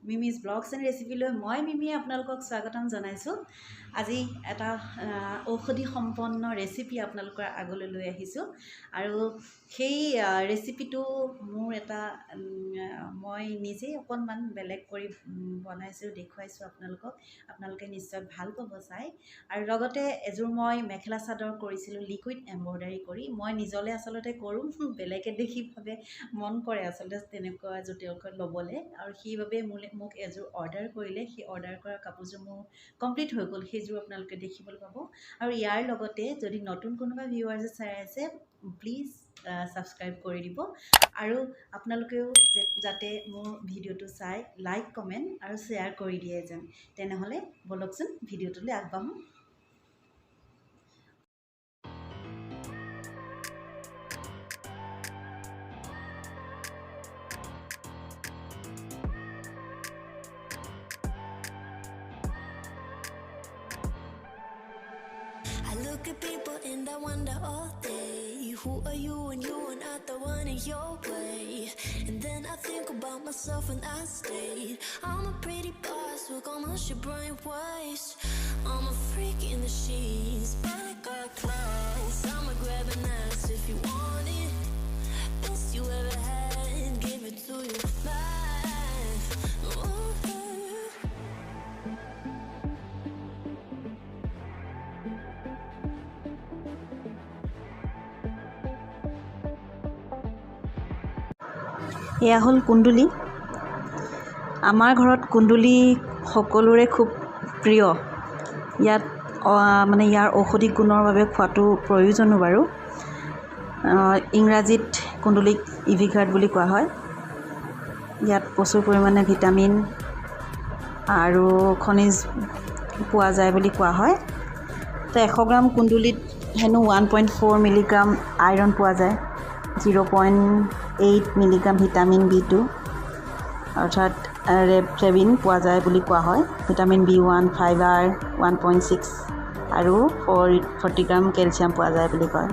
মিমিজ blogs and ৰেচিপিলৈ মই মিমিয়ে আপোনালোকক স্বাগতম জনাইছোঁ। আজি এটা ঔষধি সম্পন্ন ৰেচিপি আপোনালোকৰ আগলৈ লৈ আহিছোঁ আৰু সেই ৰেচিপিটো মোৰ এটা মই নিজেই অকণমান বেলেগ কৰি বনাইছোঁ, দেখুৱাইছোঁ আপোনালোকক। আপোনালোকে নিশ্চয় ভাল পাব চাই। আৰু লগতে এযোৰ মই মেখেলা চাদৰ কৰিছিলোঁ লিকুইড এম্ব্ৰইডাৰী কৰি। মই নিজলৈ আচলতে কৰোঁ, বেলেগে দেখি ভাবে মন কৰে আচলতে তেনেকুৱা এযোৰ তেওঁলোকে ল'বলৈ, আৰু সেইবাবে মোক এযোৰ অৰ্ডাৰ কৰিলে। সেই অৰ্ডাৰ কৰা কাপোৰযোৰ মোৰ কমপ্লিট হৈ গ'ল, সেইযোৰ আপোনালোকে দেখিবলৈ পাব। আৰু ইয়াৰ লগতে যদি নতুন কোনোবা ভিউৱাৰ্ছে চাই আছে, প্লিজ ছাবস্ক্ৰাইব কৰি দিব আৰু আপোনালোকেও যাতে মোৰ ভিডিঅ'টো চাই লাইক, কমেণ্ট আৰু শ্বেয়াৰ কৰি দিয়ে যেন। তেনেহ'লে ব'লকচোন ভিডিঅ'টোলৈ আগবাঢ়োঁ। I look at people and I wonder all day, who are you and you are not the one in your way. And then I think about myself and I state, I'm a pretty boss, look how much your brain waste. I'm a freak in the sheets, but I got class. I'ma grab an ass if you want it. Best you ever had, give it to you live. Ooh. এয়া হ'ল কুন্দুলি। আমাৰ ঘৰত কুন্দুলি সকলোৰে খুব প্ৰিয়। ইয়াত মানে ইয়াৰ ঔষধি গুণৰ বাবে খোৱাটো প্ৰয়োজনো বাৰু। ইংৰাজীত কুন্দুলিক ইভিগাৰ্ড বুলি কোৱা হয়। ইয়াত প্ৰচুৰ পৰিমাণে ভিটামিন আৰু খনিজ পোৱা যায় বুলি কোৱা হয়। তো 100 গ্ৰাম কুন্দুলিত হেনো 1.4 মিলিগ্ৰাম আইৰণ পোৱা যায়, 0.8 মিলিগ্ৰাম ভিটামিন B2 অৰ্থাৎ ৰেবফ্লেভিন পোৱা যায় বুলি কোৱা হয়, ভিটামিন B1, fibre 1.6 আৰু 40 গ্ৰাম কেলছিয়াম পোৱা যায় বুলি কয়।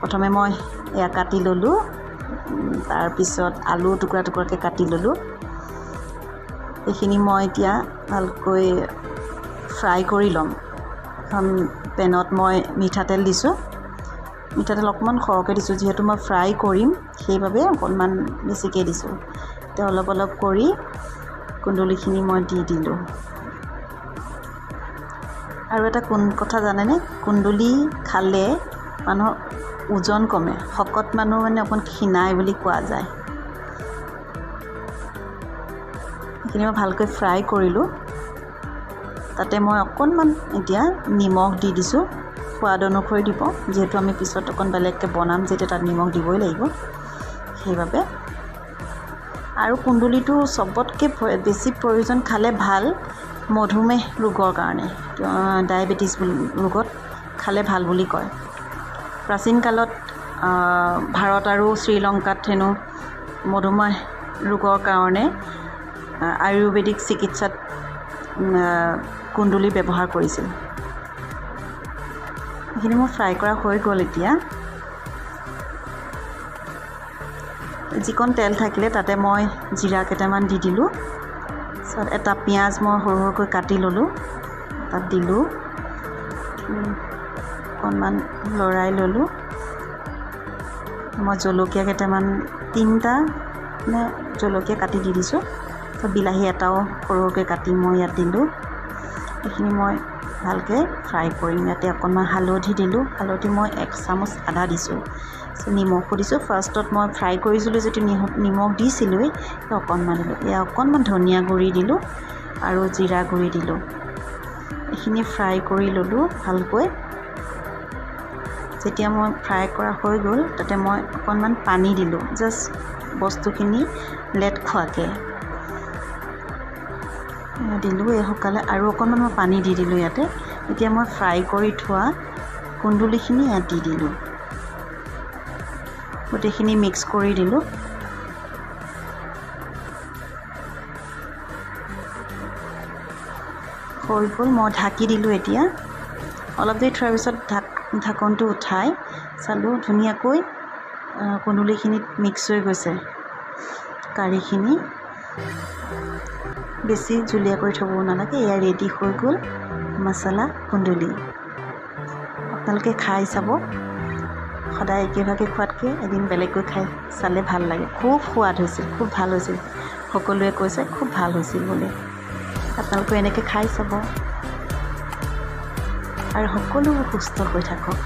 প্ৰথমে মই এয়া কাটি ল'লোঁ, তাৰপিছত আলু টুকুৰা টুকুৰাকৈ কাটি ল'লোঁ। এইখিনি মই এতিয়া ভালকৈ ফ্ৰাই কৰি ল'ম। এখন পেনত মই মিঠাতেল দিছোঁ। মিঠাতেল অকণমান সৰহকৈ দিছোঁ, যিহেতু মই ফ্ৰাই কৰিম সেইবাবে অকণমান বেছিকৈ দিছোঁ। এতিয়া অলপ অলপ কৰি কুন্দুলিখিনি মই দি দিলোঁ। আৰু এটা কোন কথা জানেনে, কুন্দুলি খালে মানুহৰ ওজন কমে, শকত মানুহ মানে অকণ ক্ষীণায় বুলি কোৱা যায়। সেইখিনি মই ভালকৈ ফ্ৰাই কৰিলোঁ। তাতে মই অকণমান এতিয়া নিমখ দি দিছোঁ, সোৱাদ অনুসৰি দিব, যিহেতু আমি পিছত অকণ বেলেগকৈ বনাম যেতিয়া তাত নিমখ দিবই লাগিব সেইবাবে। আৰু কুন্দুলিটো চবতকৈ বেছি প্ৰয়োজন খালে ভাল মধুমেহ ৰোগৰ কাৰণে, ডায়েবেটিছ ৰোগত খালে ভাল বুলি কয়। প্ৰাচীন কালত ভাৰত আৰু শ্ৰীলংকাত হেনো মধুমেহ ৰোগৰ কাৰণে আয়ুৰ্বেদিক চিকিৎসাত কুন্দুলি ব্যৱহাৰ কৰিছিল। এইখিনি মোৰ ফ্ৰাই কৰা হৈ গ'ল। এতিয়া যিকণ তেল থাকিলে তাতে মই জিৰা কেইটামান দি দিলোঁ। তাৰপিছত এটা পিঁয়াজ মই সৰু সৰুকৈ কাটি ল'লোঁ, তাত দিলোঁ, অকণমান লৰাই ল'লোঁ। মই জলকীয়া কেইটামান, 3টা মানে জলকীয়া কাটি দি দিছোঁ। বিলাহী এটাও সৰু সৰুকৈ কাটি মই ইয়াত দিলোঁ। এইখিনি মই ভালকৈ ফ্ৰাই কৰিম। ইয়াতে অকণমান হালধি দিলোঁ, হালধি মই 1 চামুচ আধা দিছোঁ, নিমখো দিছোঁ। ফাৰ্ষ্টত মই ফ্ৰাই কৰিছিলোঁ যিটো নিমখ দিছিলোঁৱেই, অকণমান দিলোঁ। এয়া অকণমান ধনিয়া গুড়ি দিলোঁ আৰু জিৰা গুড়ি দিলোঁ। এইখিনি ফ্ৰাই কৰি ল'লোঁ ভালকৈ। যেতিয়া মই ফ্ৰাই কৰা হৈ গ'ল তাতে মই অকণমান পানী দিলোঁ, জাষ্ট বস্তুখিনি লেট খোৱাকৈ দিলোঁ। এই শুকালে আৰু অকণমান মই পানী দি দিলোঁ ইয়াতে। এতিয়া মই ফ্ৰাই কৰি থোৱা কুন্দুলিখিনি ইয়াত দি দিলোঁ, গোটেইখিনি মিক্স কৰি দিলোঁ। হৈ গ'ল, মই ঢাকি দিলোঁ। এতিয়া অলপ দেৰি থোৱাৰ পিছত ঢাকনটো উঠাই চালোঁ, ধুনীয়াকৈ কুন্দুলিখিনিত মিক্স হৈ গৈছে কাৰীখিনি। বেছি জুলীয়া কৰি থ'বও নালাগে। এয়া ৰেডি হৈ গ'ল মছলা কুন্দুলি। আপোনালোকে খাই চাব। সদায় একেভাগে খোৱাতকৈ এদিন বেলেগকৈ খাই চালে ভাল লাগে। খুব সোৱাদ হৈছিল, খুব ভাল হৈছিল। সকলোৱে কৈছে খুব ভাল হৈছিল বোলে। আপোনালোকে এনেকৈ খাই চাব আৰু সকলো সুস্থ হৈ থাকক।